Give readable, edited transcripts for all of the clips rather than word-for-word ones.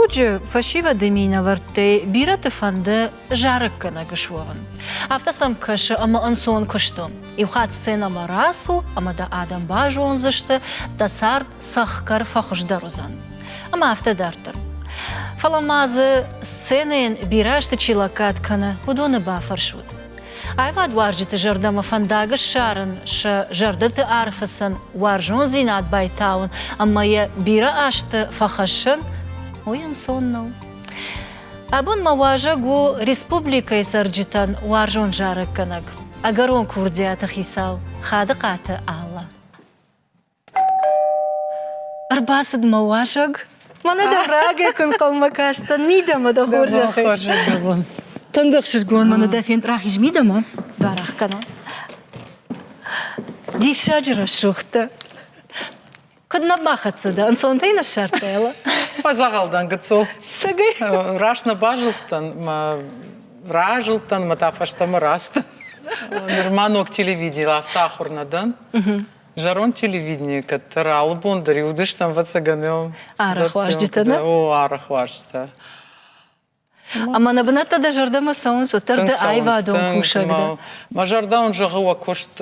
дуджы фӕсивӕды минӕвӕрттӕй бирӕты фӕнды зарӕггӕнӕг суӕвын. Афтӕ сӕм кӕсы ӕмӕ ӕнцон куыст у. Иу хатт сценӕмӕ рацу ӕмӕ дӕ адӕм базондзысты, дӕ цард цӕхгӕр фӕхуыздӕр уыдзӕн. Ӕмӕ афтӕ дарддӕр. Фӕлӕ ма дзы сценӕйӕн бирӕ азты чи лӕггад кӕны, уыдоны бафӕрсут. Аивадуарзджыты зӕрдӕмӕ фӕндаг ссарын, сӕ зӕрдӕты арфы сын уарзондзинад байтауын ӕмӕ йӕ бирӕ азты фӕхӕссын, уый ӕнцон нӕу. Абон мӕ уазӕг у республикӕйы цӕрджытӕн уарзон зарӕггӕнӕг, ӕгӕрон курдиаты хицау Хадыхъаты Алла. Ӕрбацыд мӕ уазӕг. Мӕнӕ дӕ рагӕй куы нхъӕлмӕ кастӕн мидӕмӕ дӕ хорзӕхӕй. Тынг ӕхсызгон мӕнӕ дӕ фенд рахиз мидӕмӕ. Барах кӕнон. Диссаджы рӕсугъд дӕ. Куыд нӕ бахӕццӕ дӕ? Ӕнцонтӕй нӕ ссардтай, Алла? Фӕдзӕгъӕл дӕн гыццыл. Цӕгӕй? Раст нӕ базылдтӕн, мӕ разылдтӕн, мӕ та фӕстӕмӕ раст. Нырма ног телевиденийыл афтӕ ахуыр нӕ дӕн. Зӕронд телевидение кӕддӕр алы бон дӕр уыдыстӕм, ӕвӕццӕгӕн, Арӕх уазджытӕ, нӕ? О, арӕх уазджытӕ. Ӕмӕ нӕ бынӕттӕ дӕ зӕрдӕмӕ цӕуынц, уӕддӕр дӕ аивадон кусӕг дӕ. Мӕ зӕрдӕ уын зӕгъы, уӕ куыст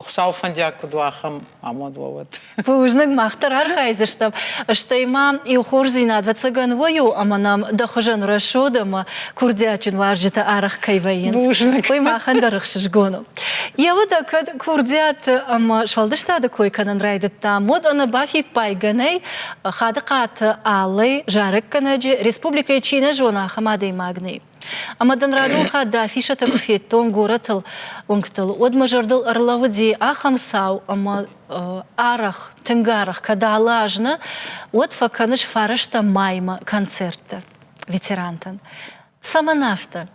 Хуыцауы фӕндиаг куыд уа, ахӕм амонд уӕ уӕд. Бузныг, мах дӕр архайдзыстӕм. Стӕй ма иу хорздзинад, ӕвӕццӕгӕн, уый у, ӕмӕ нӕм дӕ хуызӕн рӕсугъд ӕмӕ курдиатджын уазджытӕ арӕх кӕй вӕййынц. Бузныг. Уый махӕн дӕр ӕхсызгон у. Еуӕдӕ кӕд курдиаты ӕмӕ сфӕлдыстады кой кӕнын райдыдтам, уӕд ӕнӕбафиппайгӕ нӕй, Хадыхъаты Аллӕ зарӕггӕнӕджы республикӕйы чи нӕ зоны, ахӕм адӕймаг нӕй. Ӕмӕ дын радон хатт дӕ афишӕтӕ куы федтон горӕтыл, уынгтыл, уӕд мӕ зӕрдыл ӕрлӕууыди ахӕм цау, ӕмӕ арӕх, тынг арӕх, кӕд алы аз нӕ, уӕд фӕкӕныс фарӕстӕм маймӕ концерттӕ ветерантӕн. Цӕмӕн афтӕ?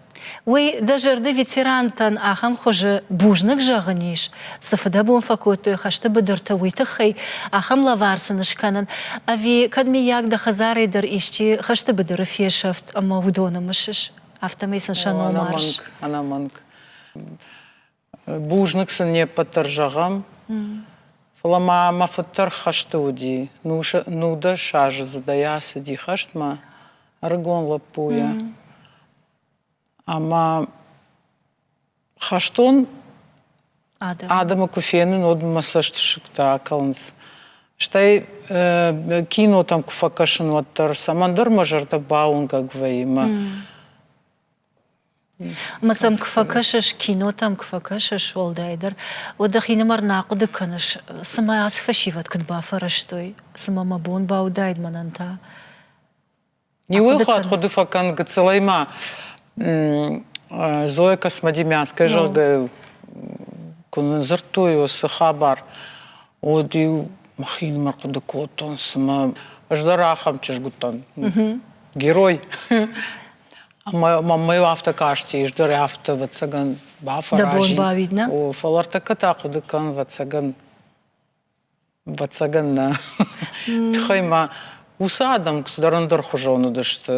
Уый дӕ зӕрды ветерантӕн ахӕм хуызы бузныг зӕгъын ис, цы фыдӕбон фӕкодтой хӕсты быдырты, уый тыххӕй ахӕм лӕвар сын скӕнын, ӕви кӕд миййаг дӕ хӕдзарӕй дӕр исчи хӕсты быдыры фесӕфт ӕмӕ уыдоны мысыс, афтӕмӕй сын сӕ ном арыс? Ӕнӕмӕнг, ӕнӕмӕнг. Бузныг сын не ппӕт дӕр зӕгъӕм. Фӕлӕ ма мӕ фыд дӕр хӕсты уыди. 19 аздзыдӕй ацыди хӕстмӕ ӕрыгон лӕппуйӕ. Ӕмӕ хӕстон адӕмы куы фенын, уӕд мӕ цӕстысыгтӕ акӕлынц. Стӕй кинотӕм куы фӕкӕсын, уӕддӕр цӕмӕндӕр мӕ зӕрдӕ бауынгӕг вӕййы. Мӕ Ӕмӕ сӕм куы фӕкӕсыс, кинотӕм куы фӕкӕсыс, уӕлдайдӕр, уӕд дӕхинымӕр нӕ ахъуыды кӕныс, цымӕ ацы фӕсивӕд куыд бафӕрӕзтой, цымӕ мӕ бон бауыдаид мӕнӕн та? Иуыл хатт хъуыды фӕкӕн гыццылӕй ма Зоя Космодемьянская, зӕгъгӕ, куы нын дзырдтой уыцы хабар, уӕд-иу мӕхинымӕр хъуыды кодтон, цымӕ ӕз дӕр ахӕм чызг уыдтӕн, герой. Ӕмӕ мӕм-иу афтӕ касти, ӕз дӕр афтӕ, ӕвӕццӕгӕн, бафӕразин. Дӕ бон бауид, нӕ? О, фӕлӕ ӕртӕккӕ та хъуыды кӕн, ӕвӕццӕгӕн, Ӕвӕццӕгӕн нӕ. Тыххӕй ма уыцы адӕм цыдӕр ӕндӕрхуызон уыдысты.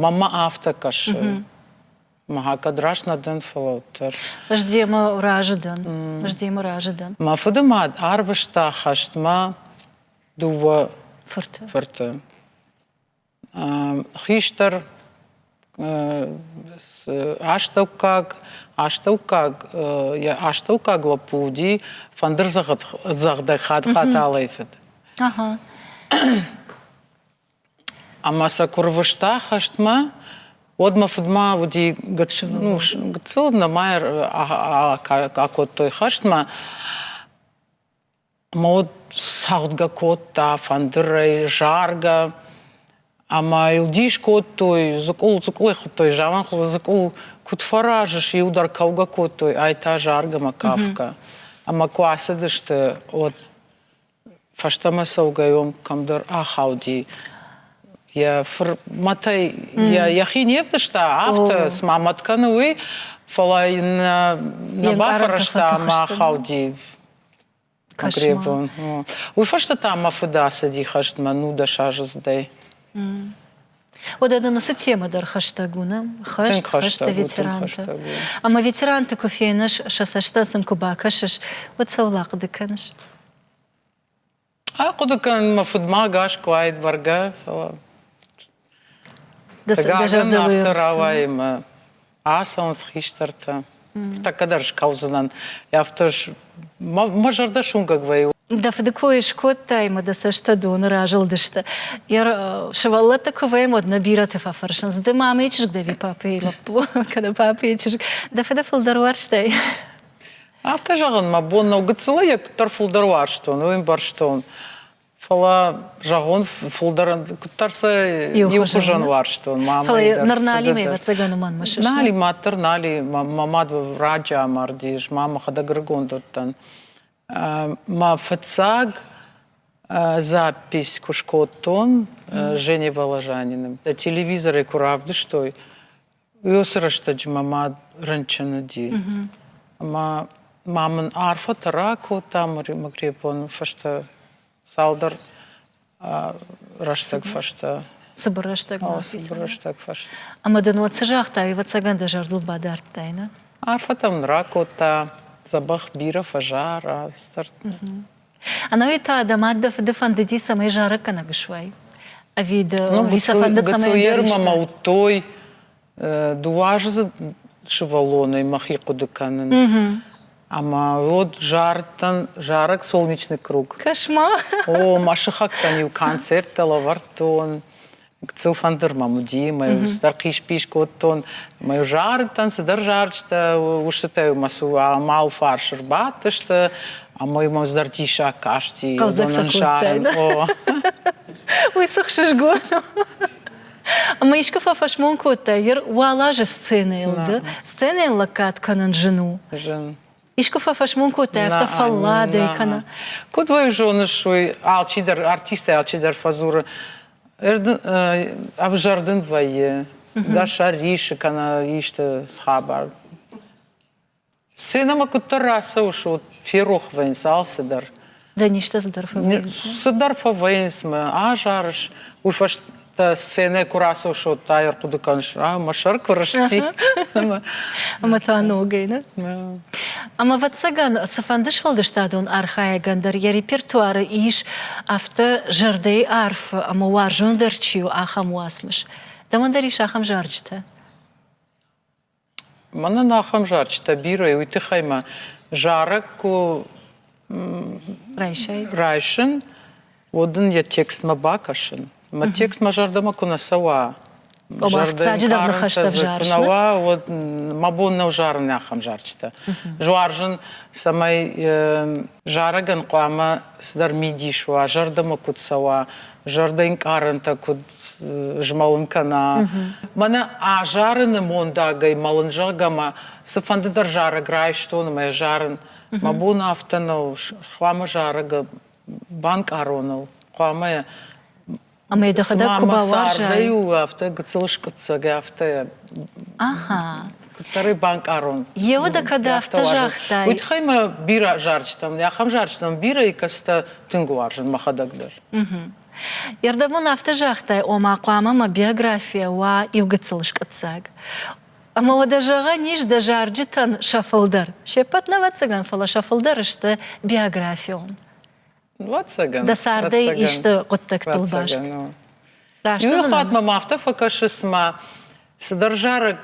Мӕнмӕ афтӕ кӕсы. Мӕ кӕд раст нӕ дӕн, фӕлӕ уӕддӕр. Ӕз демӕ разы дӕн. Ӕз демӕ разы дӕн. Мӕ фыды мад арвыста хӕстмӕ дыууӕ фырты. фырты. Хистӕр астӕуккаг астӕуккаг йӕ астӕуккаг лӕппу уыди фӕндырдзӕгъдӕг Хаталайы фыд. Ӕмӕ сӕ куы рвыста хӕстмӕ, уӕд мӕ фыдмӕ уыди гыццыл, нӕма акодтой хӕстмӕ. Ӕмӕ уӕд цӕгъдгӕ кодта фӕндырӕй, заргӕ. Ӕмӕ йыл дис кодтой, дзыкъул дзыкъулӕй хуыдтой, заманхъулы дзыкъул куыд фӕразыс, иу дӕр кӕугӕ кодтой, ай та заргӕ мӕ кафгӕ. Ӕмӕ куы ацыдысты, уӕд фӕстӕмӕ цӕугӕ уым кӕмдӕр ахауди. Йӕ фыр мӕтӕй йӕхи не вдыста, афтӕ, цыма мӕт кӕны уый, фӕлӕ йын нӕ бафӕрӕзта ӕмӕ ахауди. Погребон. Уый фӕстӕ та мӕ фыд ацыди хӕстмӕ нудӕсаздзыдӕй. Уӕдӕ нын уыцы темӕ дӕр хӕстӕг у, нӕ? Хӕст, хӕсты ветерантӕ. Ӕмӕ ветеранты куы феныс, сӕ цӕстӕн сын куы бакӕсыс, уӕд цӕуыл ахъуыды кӕныс? Ахъуыды кӕнын, мӕ фыд ма ӕгас куы уаид бӕргӕ, фӕлӕ хъыгагӕн афтӕ рауайы мӕ ацӕуынц хистӕртӕ. Тӕккӕ дӕр скӕудзынӕн. Афтӕ мӕ зӕрдӕ суынгӕг вӕййы. Дӕ фыды кой скодтай ӕмӕ дӕ цӕстӕ доны разылдысты. Сывӕллӕттӕ куы вӕййӕм, уӕд нӕ бирӕты фӕфӕрсынц, ды мамӕйы чызг дӕ ӕви папӕйы лӕппу, кӕнӕ папӕйы чызг. Дӕ фыды фылдӕр уарзтай? Афтӕ зӕгъын мӕ бон нӕу. Гыццылӕй йӕ куыддӕр фылдӕр уарзтон, уый ӕмбӕрстон. Фӕлӕ, зӕгъон, фылдӕр куыддӕр сӕ иухуызӕн уарзтон. Фӕлӕ ныр Налимӕ ӕвӕццӕгӕн уымӕн мысыс. Нали, мад дӕр Нали, мӕ мад раджы амарди, ӕз ма мӕхӕдӕг ӕрыгон уыдтӕн. Мӕ фыццаг запись куы скодтон Женя Воложанины, телевизорӕй куы равдыстой, Уыцы рӕстӕджы мӕ мад рынчын уыди. Ӕмӕ ма мын арфӕтӕ ракодта Магребоны фӕстӕ цалдӕр рӕстӕг фӕстӕ. Цыбыр рӕстӕг. О, цыбыр рӕстӕг фӕстӕ. Ӕмӕ дын уӕд цы загъта, ӕвӕццӕгӕн дӕ зӕрдыл бадардтай, нӕ? Арфӕтӕ мын ракодта, дзӕбӕх бирӕ фӕзара. Ӕнӕуи та дӕ мад дӕ фыды фӕндыди, цӕмӕй зарӕггӕнӕг суай? Ӕви дӕ ӕви сӕ фӕндыд, цӕмӕй ӕндӕр исты? мӕ уыдтой дыууӕаздзыд сывӕллонӕй мӕхи хъуыды кӕнын. Ӕмӕ уӕд зарыдтӕн зарӕг «Солнечный круг». Кӕс-ма! О, мӕ сыхӕгтӕн-иу концерттӕ лӕвӕрдтон. Гыццыл фӕндыр мӕм уыди, мӕ цыдӕр хъис-пис кодтон, мӕ зарыдтӕн цыдӕр зарджытӕ, устытӕ мӕ мӕ алфарс ӕрбадтысты, ӕмӕ мӕм цыдӕр диссаг касти. Хъӕлдзӕг сӕ кодтай, Уый цы хсызгон у. Ӕмӕ искуы фӕфӕсмон кодтай, ер уал азы сценӕйыл ды, сценӕйыл лӕггад кӕнын зын у. Зын. Искуы фӕфӕсмон кодтай, афтӕ фӕлладӕй кӕнӕ? Куыд уый зоныс, уый алчидӕр, артисттӕй алчидӕр фӕдзуры, ӕвзӕр дын вӕййы, дӕ сӕр рисы кӕнӕ исты хабар. Сценӕмӕ куыддӕр рацӕуыс, уӕд ферох вӕййынц алцыдӕр. Дӕ низтӕ цыдӕр фӕвӕййынц? Цыдӕр фӕвӕййынц мӕ азарыс, уый фӕстӕ сценӕ куы рацӕуыс, уӕд та ӕрхъуыды кӕныс, а мӕ сӕр куы рысти. Ӕмӕ та ногӕй, нӕ? Ӕмӕ, ӕвӕццӕгӕн, цыфӕнды сфӕлдыстадон архайӕгӕн дӕр йӕ репертуары ис афтӕ зӕрдӕйы арф ӕмӕ уарзондӕр чи у, ахӕм уацмыс. Дӕуӕн дӕр ис ахӕм зарджытӕ? Мӕнӕн ахӕм зарджытӕ бирӕ, уый тыххӕй мӕ зарӕг куы райсын, уӕд ын йӕ текстмӕ бакӕсын. Мӕ текст мӕ зӕрдӕмӕ куы нӕ цӕуа, зӕрдӕ дзы куы нӕ уа, уӕд мӕ бон нӕу зарын ахӕм зарджытӕ. Ӕз уарзын, цӕмӕй зарӕгӕн хъуамӕ цыдӕр мидис уа, зӕрдӕмӕ куыд цӕуа, зӕрдӕ куыд змӕлын кӕна. Мӕнӕ азарыны мондагӕй мӕлын, зӕгъгӕ мӕ цыфӕнды дӕр зарӕг райстон ӕмӕ йӕ зарын. Мӕ бон афтӕ нӕу, хъуамӕ зарӕг банкъароныл, хъуамӕ Ӕмӕ дӕхӕдӕг куы бауарзай. Цардӕй у афтӕ гыццыл скъуыддзаг, афтӕ куыддӕр ӕй банкъарон. Еуӕдӕ кӕд афтӕ загътай. Уый тыххӕй мӕ бирӕ зарджытӕм, ахӕм зарджытӕм бирӕ и, кӕцытӕ тынг уарзын мӕхӕдӕг дӕр. Ӕрдӕбон афтӕ загътай, ома хъуамӕ мӕ биографийӕ уа иу гыццыл скъуыддзаг. Ӕмӕ уӕдӕ зӕгъӕн ис, дӕ зарджытӕн сӕ фылдӕр, се ппӕт нӕ ӕвӕццӕгӕн, фӕлӕ сӕ фылдӕр сты биографион. Ӕвӕццӕгӕн. Дӕ цардӕй исты хъуыддӕгтыл баст. Раст Иу хатт мӕм афтӕ фӕкӕсы, цыма цыдӕр зарӕг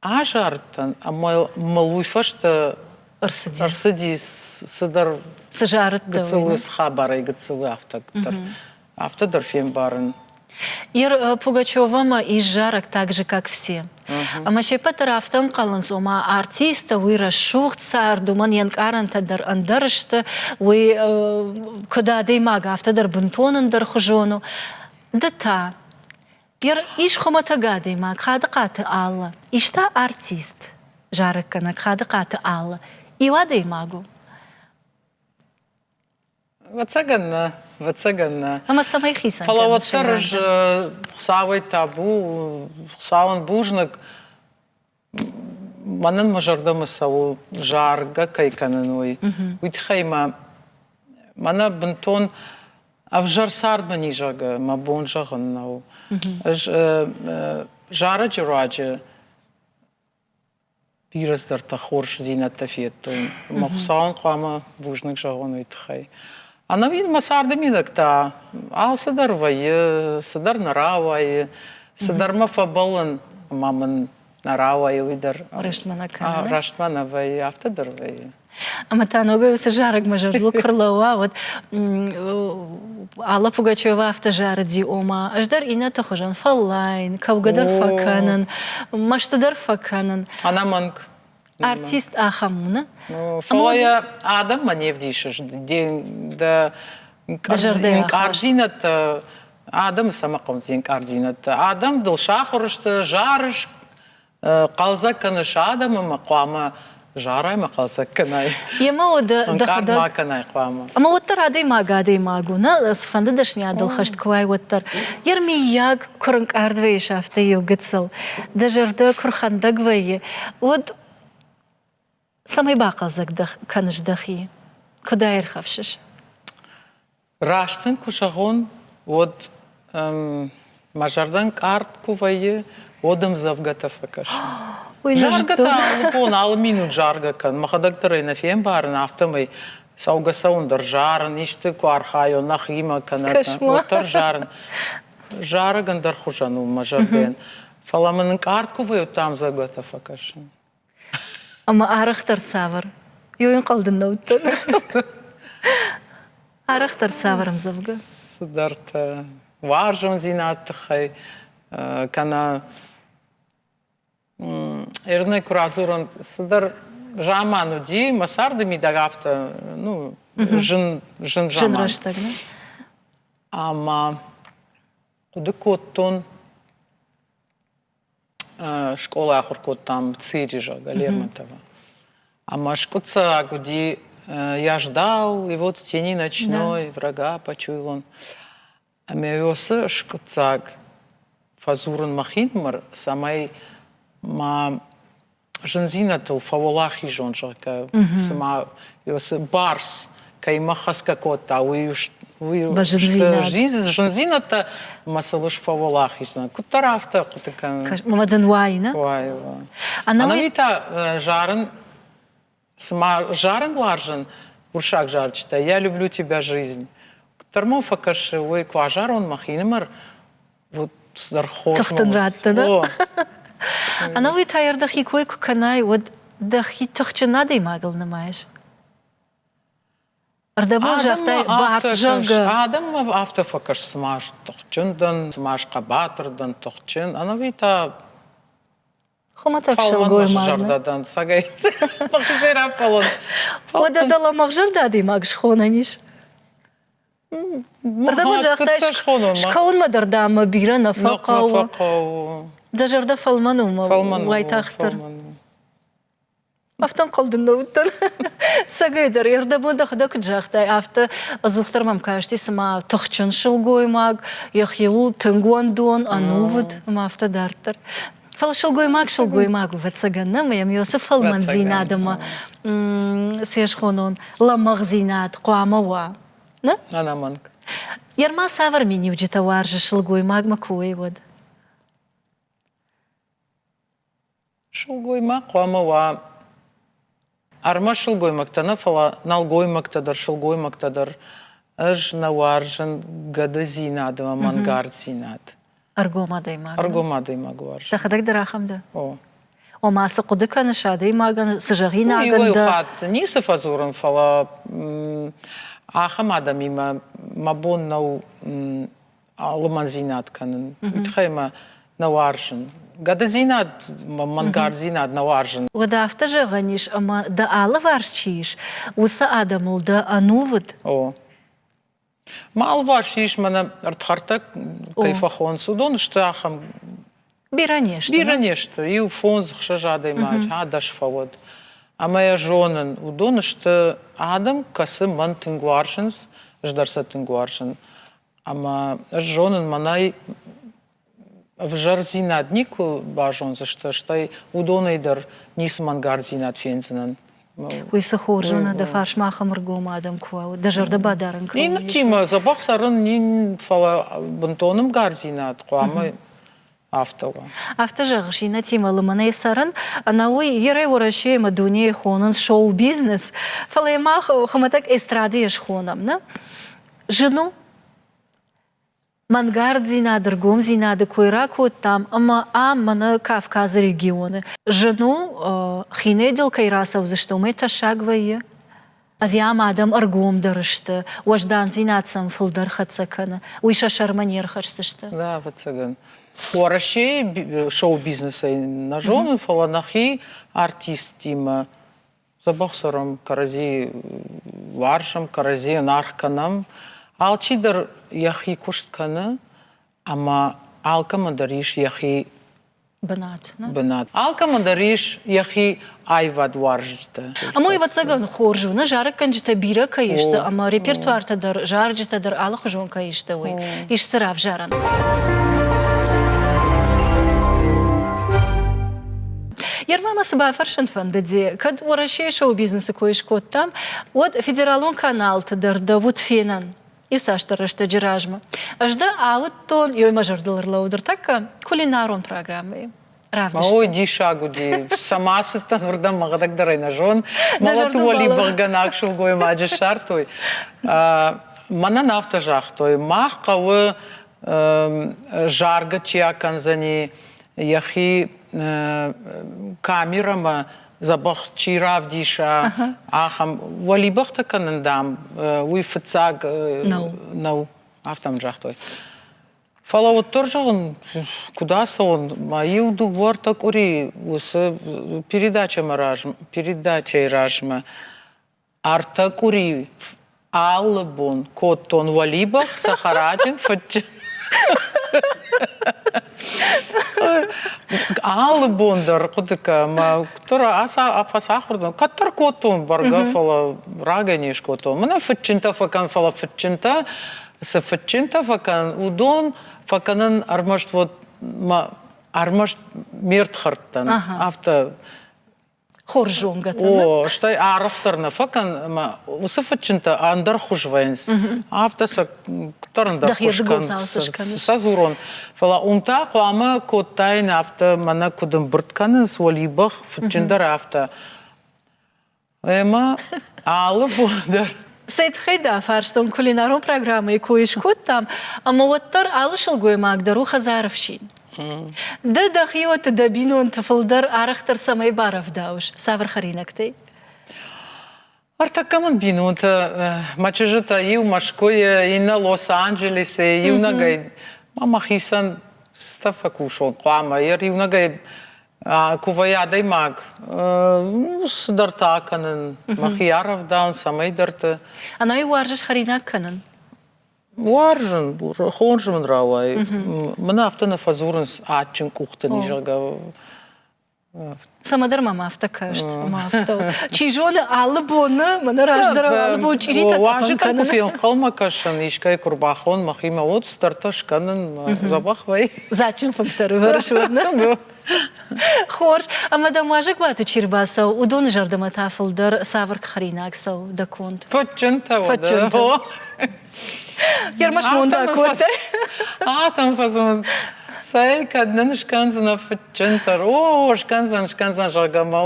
азарыдтӕн ӕмӕ мыл уый фӕстӕ ӕрцыди цыдӕр цы зарыдтӕ, гыццыл хабарӕй гыццыл афтӕ дӕр афтӕ дӕр фембарын. Ир Пугачевамӕ ис зарӕг так же, как все. Ӕмӕ се ппӕт дӕр афтӕ ӕнхъӕлынц, ома артисттӕ уый рӕсугъд цард, уымӕн йе нкъарӕнтӕ дӕр ӕндӕр сты, уый куыд адӕймаг, афтӕ дӕр бынтон ӕндӕрхуызон у. Ды та Ис хуымӕтӕг адӕймаг Хадыхъаты Алла, ис та артист, зарӕггӕнӕг Хадыхъаты Алла. Иу адӕймаг у. Ӕвӕццӕгӕн нӕ, ӕвӕццӕгӕн нӕ. Ӕмӕ цӕмӕй хицӕн Фӕлӕ уӕддӕр ӕз Хуыцауӕй табу, Хуыцауӕн бузныг, Мӕнӕн мӕ зӕрдӕмӕ цӕуы заргӕ кӕй кӕнын, уый. Уый тыххӕй мӕ мӕнӕ бынтон ӕвзӕр цардмӕ низӕгы мӕ бон зӕгъын нӕу. Ӕз зарӕджы руаджы бирӕ цыдӕртӕ хорздзинӕдтӕ федтон. Мӕ Хуыцауӕн хъуамӕ бузныг зӕгъон уый тыххӕй. Ӕнӕуи мӕ царды мидӕг та алцыдӕр вӕййы, цыдӕр нӕ рауайы, цыдӕр мӕ фӕбӕллын, ӕмӕ мын нӕ рауайы уый дӕр. Рӕстмӕ нӕ кӕны. Рӕстмӕ нӕ вӕййы, афтӕ дӕр вӕййы. Ӕмӕ та ногӕй уыцы зарӕг мӕ зӕрдыл куы рлӕууа, уӕд Алла Пугачева афтӕ зарыди, ома ӕз дӕр иннӕты хуызӕн фӕллайын, кӕугӕ дӕр фӕкӕнын, мӕсты дӕр фӕкӕнын. Ӕнӕмӕнг. Артист ахӕм у, нӕ? Фӕлӕ йӕ адӕммӕ не вдисыс. Дӕ ӕнкъарддзинӕдтӕ адӕмы цӕмӕ хъӕуынц де нкъарддзинӕдтӕ? Адӕм дыл сахуыр сты, зарыс, хъӕлдзӕг кӕныс адӕмы ӕмӕ хъуамӕ зарай ӕмӕ хъӕлдзӕг кӕнай. Емӕ уӕд Ӕнкъард ма кӕнай хъуамӕ. Ӕмӕ уӕддӕр адӕймаг адӕймаг у, нӕ? Цыфӕнды дӕсныйадыл хӕст куы уай, уӕддӕр. Йе рмиййаг куы рынкъард вӕййыс, афтӕ иу гыццыл. Дӕ зӕрдӕ куы рхӕндӕг вӕййы, уӕд цӕмӕй бахъӕлдзӕг кӕныс дӕхи? Куыд аирхӕфсыс? Раст ын куы зӕгъон, уӕд мӕ зӕрдӕ ӕнкъард куы вӕййы, уӕд ӕмдзӕвгӕтӕ фӕкӕсын. Заргӕ та алы бон, алы минут заргӕ кӕн. Мӕхӕдӕг дӕр ӕй нӕ фембарын, афтӕмӕй цӕугӕ-цӕуын дӕр зарын, исты куы архайон нӕхимӕ кӕнӕ уӕддӕр зарын. Зарӕг ӕндӕр хуызӕн у мӕ зӕрдӕйӕн. Фӕлӕ мын ӕнкъард куы вӕййы, уӕд та ӕмдзӕвгӕтӕ фӕкӕсын. Ӕмӕ арӕхдӕр цавӕр? Иу ӕнхъӕл дын нӕ уыдтӕн. Арӕхдӕр цавӕр ӕмдзӕвгӕ? Цыдӕртӕ уарзондзинад тыххӕй кӕнӕ Эрнӕ куы радзурон, цыдӕр заман уыди, мӕ царды мидӕг афтӕ, ну, зын, зын заман. Зын рӕстӕг, нӕ? Ӕмӕ хъуыды кодтон, скъола ахуыр кодтам Цири, зӕгъгӕ, Лермонтова. Ӕмӕ скъуыддзаг уыди «Я ждал, и вот в тени ночной врага почуял он». Ӕмӕ уыцы скъуыддзаг фӕдзурын мӕхинымӕр, цӕмӕй ма зындзинӕдтыл фӕуӕлахизон, зӕгъгӕ, цыма уыцы барц кӕимӕ хӕцгӕ кодта, уый уый зындзинӕдтӕ мӕ сыл фӕуӕлахиз Куыддӕр афтӕ хъуыды кӕнын. Ӕмӕ дын уайы, нӕ? Уайы. Ӕнӕуи та зарын, цыма зарын уарзын уырыссаг зарджытӕ «Я люблю тебя, жизнь». Куыддӕр мӕм фӕкӕсы, уый куы азарон мӕхинымӕр, вот цыдӕр хорз Тых дын радта, нӕ? Ӕнӕуи та йӕ дӕхи кой куы кӕнай, уӕд дӕхи тыхджын адӕймагыл нымайыс? Ӕрдӕбон загътай, баф, зӕгъгӕ. Адӕммӕ афтӕ фӕкӕс, цыма тыхджын дӕн, цыма схъӕбатыр дӕн, тыхджын. Ӕнӕуи та Хуымӕтӕг сылгоймаг. Зӕрдӕ дӕн, цӕгӕй мӕхицӕй раппӕлон. Уӕдӕ дӕ лӕмӕгъзӕрдӕ адӕймаг схонӕн ис? Ӕрдӕбон загътай, скӕуынмӕ дӕр дӕм бирӕ нӕ фӕхъӕуы. Дӕ зӕрдӕ фӕлмӕн у уайтагъддӕр. Афтӕ ӕнхъӕл дын нӕ уыдтӕн. Цӕгӕйдӕр, ӕрдӕбон дӕхӕдӕг куыд загътай, афтӕ ӕдзухдӕр мӕм касти, цыма тыхджын сылгоймаг, йӕхиуыл тынг уӕндон, ӕнувыд ӕмӕ афтӕ дарддӕр. Фӕлӕ сылгоймаг сылгоймаг у, ӕвӕццӕгӕн, нӕ ӕмӕ йӕм уыцы фӕлмӕндзинад ӕмӕ цы схонон, лӕмӕгъдзинад хъуамӕ уа. Нӕ? Ӕнӕмӕнг. Ерма цавӕр миниуджытӕ уарзы сылгоймагмӕ куы уой, уӕд? Сылгоймаг хъуамӕ уа ӕрмӕст сылгоймӕгтӕ нӕ, фӕлӕ нӕлгоймӕгтӕ дӕр, сылгоймӕгтӕ дӕр. Ӕз нӕ уарзын гӕдыдзинад ӕмӕ мӕнгарддзинад. Ӕргом адӕймаг. Ӕргом адӕймаг уарзын. Дӕхӕдӕг дӕр ахӕм дӕ? О. Ома, цы хъуыды кӕныс адӕймагӕн, цы зӕгъинагӕн дӕ? Иуӕй хатт ницы фӕдзурын, фӕлӕ ахӕм адӕмимӕ мӕ бон нӕу лымӕндзинад кӕнын. Уый тыххӕй мӕ нӕ уарзын. Гӕдыдзинад, мӕнгарддзинад нӕ уарзын. Уӕдӕ афтӕ зӕгъӕн ис, ӕмӕ дӕ алыварс чи ис, уыцы адӕмыл дӕ ӕнувыд? О. Мӕ алыварс ис, мӕнӕ ӕрдхӕрдтӕ кӕй фӕхонынц, уыдон сты ахӕм Бирӕ не сты. Бирӕ не сты. Иу, фондз, ӕхсӕз адӕймаджы, ӕдас фӕуӕд. Ӕмӕ йӕ зонын, уыдон сты адӕм, кӕцы мӕн тынг уарзынц, ӕз дӕр сӕ тынг уарзын. Ӕмӕ ӕз зонын, мӕнӕй ӕвзӕрдзинад никуы базондзысты, стӕй уыдонӕй дӕр ницы мӕнгарддзинад фендзынӕн. Уый цы хорз у, нӕ дӕ фарсмӕ ахӕм ӕргом адӕм куы уа, дӕ зӕрдӕ бадарын кӕуыл ис. Иннӕтимӕ дзӕбӕх цӕрын, фӕлӕ бынтон ӕмгардзинад хъуамӕ. Афтӕ у. Афтӕ зӕгъыс, иннӕтимӕ лымӕнӕй цӕрын, ӕнӕуый ерӕй Уӕрӕсейы ӕмӕ дунейы хонынц шоу-бизнес, фӕлӕ мах хуымӕтӕг эстрадӕйӕ схонӕм, нӕ? Зын у? Мӕнгарддзинад, ӕргомдзинады кой ракодтам ӕмӕ ам мӕнӕ Кавказы регионы. Зын у, хинӕй дыл кӕй рацӕудзысты, уымӕй тӕссаг вӕййы? Ӕви ам адӕм ӕргомдӕр сты, уӕздандзинад сӕм фылдӕр хӕццӕ кӕны, уый сӕ сӕрмӕ не рхӕсдзысты? Да, ӕвӕццӕгӕн. Уӕрӕсейы шоу-бизнесӕй нӕ зонын, фӕлӕ нӕхи артисттимӕ дзӕбӕх цӕрӕм, кӕрӕдзи уарзӕм, кӕрӕдзийӕн аргъ кӕнӕм. Алчидӕр йӕхи куыст кӕны ӕмӕ алкӕмӕн дӕр ис йӕхи бынат. Бынат. Алкӕмӕн дӕр ис йӕхи аивад уарзджытӕ. Ӕмӕ ӕвӕццӕгӕн хорз у, нӕ зарӕггӕнджытӕ бирӕ кӕй сты ӕмӕ репертуартӕ дӕр, зарджытӕ дӕр алыхуызон кӕй сты, уый. Ис цы равзарӕн. Ерма мӕ цы бафӕрсын фӕндыди, кӕд Уӕрӕсейы шоу-бизнесы кой скодтам, уӕд федералон каналты дӕр дӕ уыд фенӕн иуцасдӕр рӕстӕджы размӕ. Ӕз дӕ ауыдтон, ёй мӕ зӕрдыл ӕрлӕууыд ӕртӕккӕ кулинарон программӕйы равдысты. Ой, диссаг уыди. Цӕмӕ цыдтӕн, уырдӕм мӕхӕдӕг дӕр ӕй нӕ зон. Мӕлӕты уӕлибӕхгӕнӕг сылгоймаджы ссардтой. Мӕнӕн афтӕ загътой, мах хъӕуы заргӕ чи акӕндзӕни, йӕхи камерӕмӕ дзӕбӕх чи равдиса, ахӕм уӕлибӕхтӕ кӕнын, дам, уый фыццаг нӕу, афтӕ мын загътой. Фӕлӕ уӕддӕр, зӕгъын, куыд ацӕуон, ма иу дыууӕ-ӕртӕ къуыри уыцы передачӕмӕ размӕ, передачӕйы размӕ Ӕртӕ къуыри алы бон кодтон уӕлибӕх, цӕхӕраджын, фыдджын. Алы бон дӕр хъуыды кӕ, мӕ куыддӕр фӕцахуыр дӕн, кӕддӕр кодтон бӕргӕ, фӕлӕ рагӕй не скодтон. Мӕнӕ фыдджынтӕ фӕкӕн, фӕлӕ фыдджынтӕ, цы фыдджынтӕ фӕкӕн, уыдон фӕкӕнын ӕрмӕст вот мӕ ӕрмӕст ме рдхӕрдтӕн. Афтӕ Хорз зонгӕтӕ. О, стӕй арӕхдӕр нӕ фӕкӕн, ӕмӕ уыцы фыдджынтӕ ӕндӕр хуыз вӕййынц. Афтӕ сӕ куыддӕр ӕндӕр хуыз кӕн, сӕ дзурон. Фӕлӕ уым та хъуамӕ кодтаин афтӕ, мӕнӕ куыд ӕмбырд кӕнынц уӕлибӕх, фыдджын дӕр афтӕ. Ӕмӕ алы бон дӕр Цӕй тыххӕй дӕ фарстон кулинарон программӕйы кой скодтам, ӕмӕ уӕддӕр алы сылгоймаг дӕр у хӕдзары фсин. Ды дӕхиуӕтты дӕ бинонты фылдӕр арӕхдӕр цӕмӕй барӕвдауыс, цавӕр хӕринӕгтӕй? Ӕртӕккӕ мын бинонтӕ, мӕ чызджытӕ иу Мӕскуыйы, иннӕ Лос-Анджелесы, иунӕгӕй ма мӕхицӕн цытӕ фӕкусон хъуамӕ, йӕ иунӕгӕй Куы вӕййы адӕймаг, цыдӕртӕ акӕнын, мӕхи арӕвдауын цӕмӕйдӕрты. Ӕнӕуи уарзыс хӕринаг кӕнын? Уарзын, хорз мын рауайы. Мын афтӕ нӕ фӕдзурынц адджын къухты низ, зӕгъгӕ. Цӕмӕдӕр мӕм афтӕ каст, ӕмӕ афтӕ у. Чи зоны, алы бон нӕ, мӕнӕ раздӕр алы бон чъиритӕ тъӕпӕн Уазджытӕм кӕнын. куы фенхъӕлмӕ кӕсын, искӕй куы рбахон мӕхимӕ, уӕд цыдӕртӕ скӕнын, дзӕбӕх вӕййы. Дзаджджын фынгтӕ рывӕрыс уӕд, нӕ? Хорз. Ӕмӕ дӕм уазӕгуаты чи рбацӕуы, уыдоны зӕрдӕмӕ та фылдӕр цавӕр хӕринаг цӕуы дӕ конд? Фыдджынтӕ уӕдӕ. Фыдджынтӕ. Ермӕст мондаг кодтай? Афтӕ фӕзын. Цӕй, кӕд нын скӕндзынӕ фыдджынтӕ? О, скӕндзӕн, скӕндзӕн, зӕгъгӕ, мӕ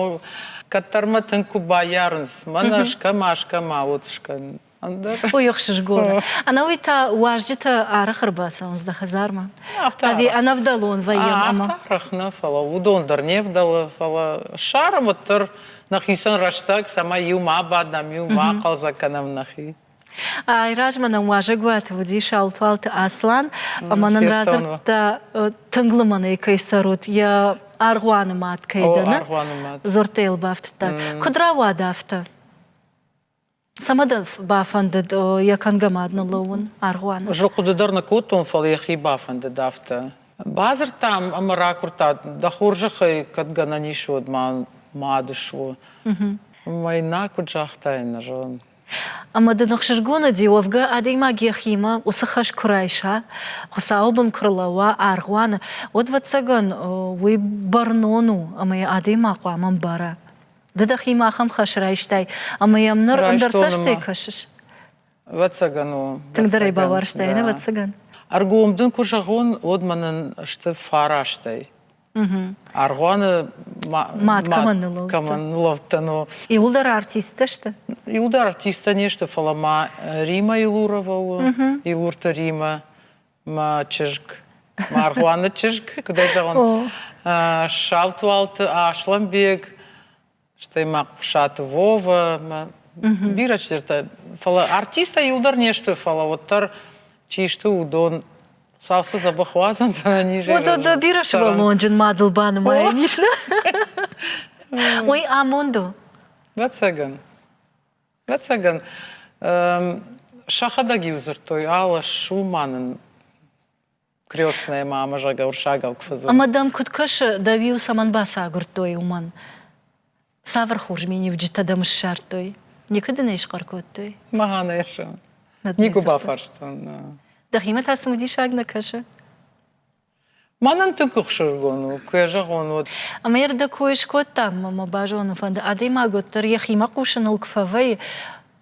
кӕддӕр мӕ тынг куы баййарынц. Мӕнӕ скӕ-ма, скӕ-ма, уӕд скӕн. Ӕндӕр. Ой, ӕхсызгон. Ӕнӕуый та уазджытӕ арӕх ӕрбацӕуынц дӕ хӕдзармӕ? Афтӕ Ӕви ӕнӕвдӕлон вӕййӕм ӕмӕ? Афтӕ арӕх нӕ, фӕлӕ уыдон дӕр не вдӕлы, фӕлӕ ссарӕм уӕддӕр нӕхицӕн рӕстӕг, цӕмӕй иу ма бадӕм, иу ма хъӕлдзӕг кӕнӕм нӕхи. Айразмӕ нӕм уазӕгуаты уыди Саутуалты Аслан, ӕмӕ нын радзырдта, тынг лымӕнӕй кӕй цӕрут, йӕ аргъуаны мад кӕй дӕ, нӕ? Дзуӕрттӕ йыл бафтыдта. Куыд рауад афтӕ? Цӕмӕ дӕ бафӕндыд йӕ кӕнгӕ мад ныллӕууын аргъуаны? Ӕз хъуыды дӕр нӕ кодтон, фӕлӕ йӕхи бафӕндыд афтӕ. Бадзырдтам ӕмӕ ракуырдта, дӕ хорзӕхӕй кӕд гӕнӕн ис, уӕд ма мад суы. Ӕмӕ йын нӕ куыд загътаин, нӕ зонын. Ӕмӕ дын ӕхсызгон уыди, уӕвгӕ адӕймаг йӕхимӕ уыцы хӕс куы райса, Хуыцауы бын куы рлӕууа аргъуаны, уӕд, ӕвӕццӕгӕн, уый бӕрнон у ӕмӕ йӕ адӕймаг хъуамӕ ӕмбара. Ды дӕхимӕ ахӕм хӕс райстай, ӕмӕ йӕм ныр ӕндӕр цӕстӕй кӕсыс. Ӕвӕццӕгӕн у. Тынгдӕр ӕй бауарзтай, ӕвӕццӕгӕн. Ӕргом дын куы зӕгъон, уӕд мӕнӕн сты фарастӕй. Аргъуаны мад кӕмӕн ныллӕудтӕн. Иуылдӕр артисттӕ сты? Иуылдӕр артисттӕ не сты, фӕлӕ ма Рима Илурова у, Илурты Рима, мӕ чызг, мӕ аргъуаны чызг, куыд ӕй зӕгъон. Саутуалты Аслӕнбег, стӕй ма Хъуысаты Вова, бирӕ чидӕртӕ. Фӕлӕ артисттӕ иуылдӕр не сты, фӕлӕ уӕддӕр чи сты, уыдон Хуыцау сӕ дзӕбӕх уадзӕнт ӕнӕнизӕй. Уыдон дӕ бирӕ сывӕллонджын мадыл банымайӕн ис, нӕ? Уый амонд у. Ӕвӕццӕгӕн. Ӕвӕццӕгӕн, сӕхӕдӕг-иу дзырдтой, алӕ, ссу ма нын крестная мама, зӕгъгӕ, уырыссагау куы фӕдзуры. Ӕмӕ дӕм куыд кӕсы, дӕу-иу цӕмӕн бацагуырдтой уымӕн? Цавӕр хорз миниуджытӕ дӕм ссардтой? Никуы дын ӕй схъӕр кодтой? Мӕнӕ Никуы бафарстон. Дӕхимӕ та цымыдисаг нӕ кӕсы? Мӕнӕн тынг ӕхсызгон у, куы йӕ зӕгъон, уӕд. Ӕмӕ йӕ дӕ кой скодтам, ӕмӕ базонын фӕнды, адӕймаг уӕддӕр йӕхимӕ хъусыныл куы фӕвӕййы,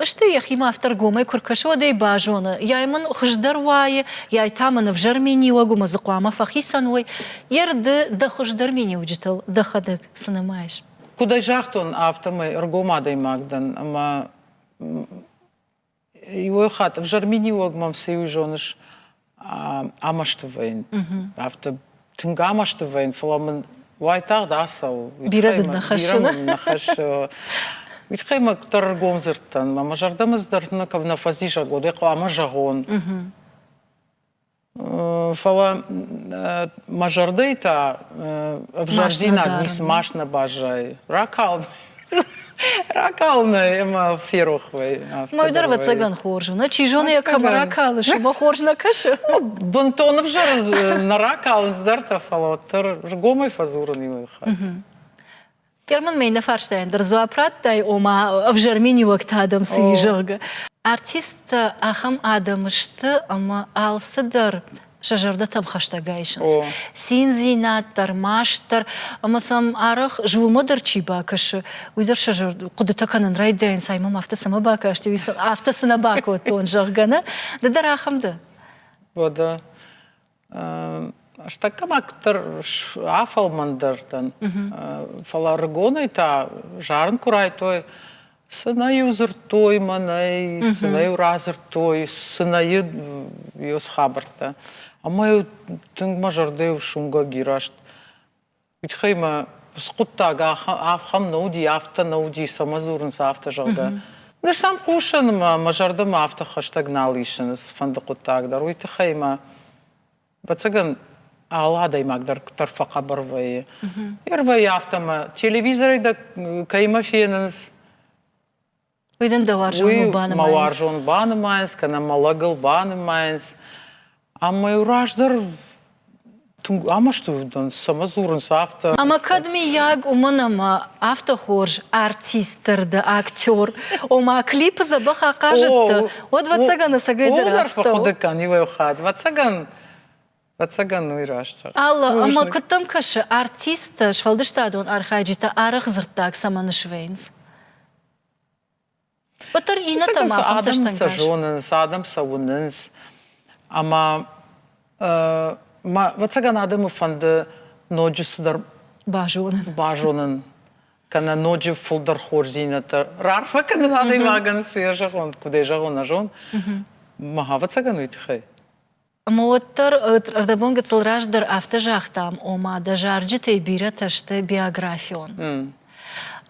стӕй йӕхимӕ афтӕ ӕргомӕй куы ркӕсы, уӕд ӕй базоны, яй мын хуыздӕр уайы, яй та мын ӕвзӕр миниуӕг у, ӕмӕ дзы хъуамӕ фӕхицӕн уой. Йе рды дӕ хуыздӕр миниуджытыл дӕхӕдӕг цы нымайыс? Куыд ӕй загътон, афтӕмӕй ӕргом адӕймаг дӕн ӕмӕ Иуӕй хатт ӕвзӕр миниуӕг мӕм цы иу зоныс, амӕсты вӕййын. Афтӕ тынг амӕсты вӕййын, фӕлӕ мын уайтагъд ацӕуы. Бирӕ дын нӕ хӕссы. Бирӕ мын нӕ хӕссы. Уый тыххӕй мӕ дӕр ӕргом дзырдтӕн. Мӕ зӕрдӕмӕ дӕр нӕ фӕцис, уӕд хъуамӕ зӕгъон. Фӕлӕ мӕ зӕрдӕйы та ӕвзӕрдзинад ницы маст нӕ баззайы. Ракал, ракалынӕй ӕмӕ ферох вӕййы. Мой дӕр ӕвӕццӕгӕн хорз у. Нӕ чи зоны, йӕ кӕм ракалыс, уымӕ хорз нӕ кӕсы. Бынтон ӕвзӕр нӕ ракалынц дӕртӕ, фӕлӕ уӕддӕр ргомӕй фӕдзурын иуӕй хатт. Герман мӕ иннӕ фарстайӕн дӕр дзуапп радтай, ома ӕвзӕр миниуӕгтӕ адӕм цы и, зӕгъгӕ. Артисттӕ ахӕм адӕм сты, ӕмӕ алцыдӕр сӕ зӕрдӕтӕм хӕстӕг айсынц. Циндзинад дӕр, маст дӕр, ӕмӕ сӕм арӕх зулмӕ дӕр чи бакӕсы, уый дӕр сӕ хъуыдытӕ кӕнын райдайынц, ай мӕм афтӕ цӕмӕ бакасти, уый афтӕ цы нӕ бакодтон, зӕгъгӕ, нӕ? Ды дӕр ахӕм дӕ? Уӕдӕ Стӕггӕ ма куыддӕр афӕлмӕндӕр дӕн. Фӕлӕ ӕрыгонӕй та зарын куы райдыдтой, цы нӕ-иу дзырдтой мӕнӕй, цы нӕ-иу радзырдтой, цы нӕ-иу хабӕрттӕ. Ӕмӕ-иу тынг мӕ зӕрдӕ-иу суынгӕг и раст. Уый тыххӕй мӕ хъуыддаг ахӕм нӕ уыди, афтӕ нӕ уыди, цӕмӕ дзурынц афтӕ, зӕгъгӕ. Ныр сӕм хъусын ӕмӕ мӕ зӕрдӕмӕ афтӕ хӕстӕг нал исынц цыфӕнды хъуыддаг дӕр. Уый тыххӕй мӕ, ӕвӕццӕгӕн, алы адӕймаг дӕр куыддӕр фӕхъӕбӕр вӕййы. Ӕрвӕййы афтӕ ӕмӕ телевизорӕй дӕ кӕимӕ фенынц, Уый дын дӕ уарзоныл банымайынц? Мӕ уарзон банымайынц, кӕнӕ мӕ лӕгыл банымайынц. Ӕмӕ-иу раздӕр тынг амӕсты уыдтӕн, цӕмӕ дзурынц афтӕ. Ӕмӕ кӕд миййаг уымӕн ӕмӕ афтӕ хорз артист дӕр дӕ, актер, ома клипы дзӕбӕх ахъазыдтӕ, уӕд, ӕвӕццӕгӕн, ӕцӕгӕй дӕр афтӕ у. фӕхъуыды кӕн иуӕй хатт. Ӕвӕццӕгӕн, ӕвӕццӕгӕн уый раст. Алла, ӕмӕ куыд дӕм кӕсы, артисттӕ, сфӕлдыстадон архайджытӕ арӕх дзырддаг цӕмӕн свӕййынц? Уӕддӕр иннӕтӕ ма ахӕм Адӕм сӕ зонынц, адӕм сӕ уынынц. Ӕмӕ ӕвӕццӕгӕн адӕмы фӕнды ноджы цыдӕр базонын. Базонын кӕнӕ ноджы фылдӕр хорздзинӕдтӕ раарфӕ кӕнын адӕймагӕн, цы йӕ зӕгъон, куыд ӕй зӕгъон, нӕ зон. Ма ӕвӕццӕгӕн уый тыххӕй. Ӕмӕ уӕддӕр ӕрдӕбон гыццыл раздӕр афтӕ загътам, ома дӕ зарджытӕй бирӕтӕ сты биографион.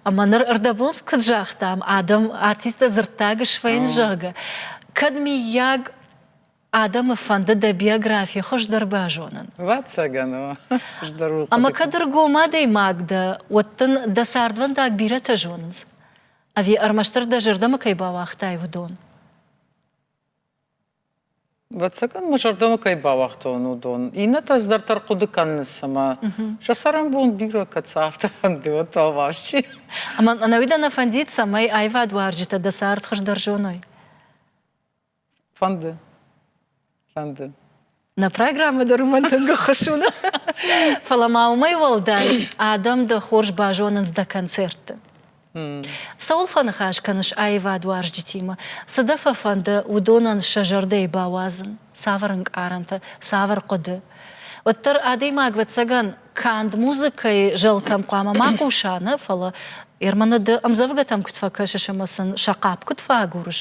Ӕмӕ ныр ӕрдӕбон куыд загътам, адӕм артисттӕ дзырддаг свӕййынц, зӕгъгӕ, кӕд миййаг адӕмы фӕнды дӕ биографи хуыздӕр базонын. Ӕвӕццӕгӕн, хуыздӕр у. Ӕмӕ кӕд ӕргом адӕймаг дӕ, уӕд дын дӕ цардвӕндаг бирӕтӕ зонынц? Ӕви ӕрмӕстдӕр дӕ зӕрдӕмӕ кӕй бауагътай, уыдон? Ӕвӕццӕгӕн, мӕ зӕрдӕмӕ кӕй бауагътон, уыдон. Иннӕтӕ цыдӕртӕ ӕрхъуыды кӕнынц ӕмӕ сӕ цӕрӕнбон бирӕ кӕд сӕ афтӕ фӕнды, уӕд та вообще. Ӕмӕ ӕнӕуи дӕ нӕ фӕндид, цӕмӕй аивадуарзджытӕ дӕ цард хуыздӕр зоной? Фӕнды. Фӕнды. Нӕ программӕ дӕр уымӕн тынг ӕххуыс у. Фӕлӕ ма уымӕй уӕлдай адӕм дӕ хорз базонынц дӕ концертты. Цӕуыл фӕныхас кӕныс аивадуарзджытимӕ? Цы дӕ фӕфӕнды уыдонӕн сӕ зӕрдӕйы бауадзын? Цавӕр ӕнкъарӕнтӕ, цавӕр хъуыды? Уӕддӕр адӕймаг, ӕвӕццӕгӕн, канд музыкӕйы зӕлтӕм хъуамӕ ма хъуса, нӕ, фӕлӕ Ерманы ды ӕмдзӕвгӕтӕм куыд фӕкӕсыс ӕмӕ сын сӕ хъапп куыд фӕагурыс,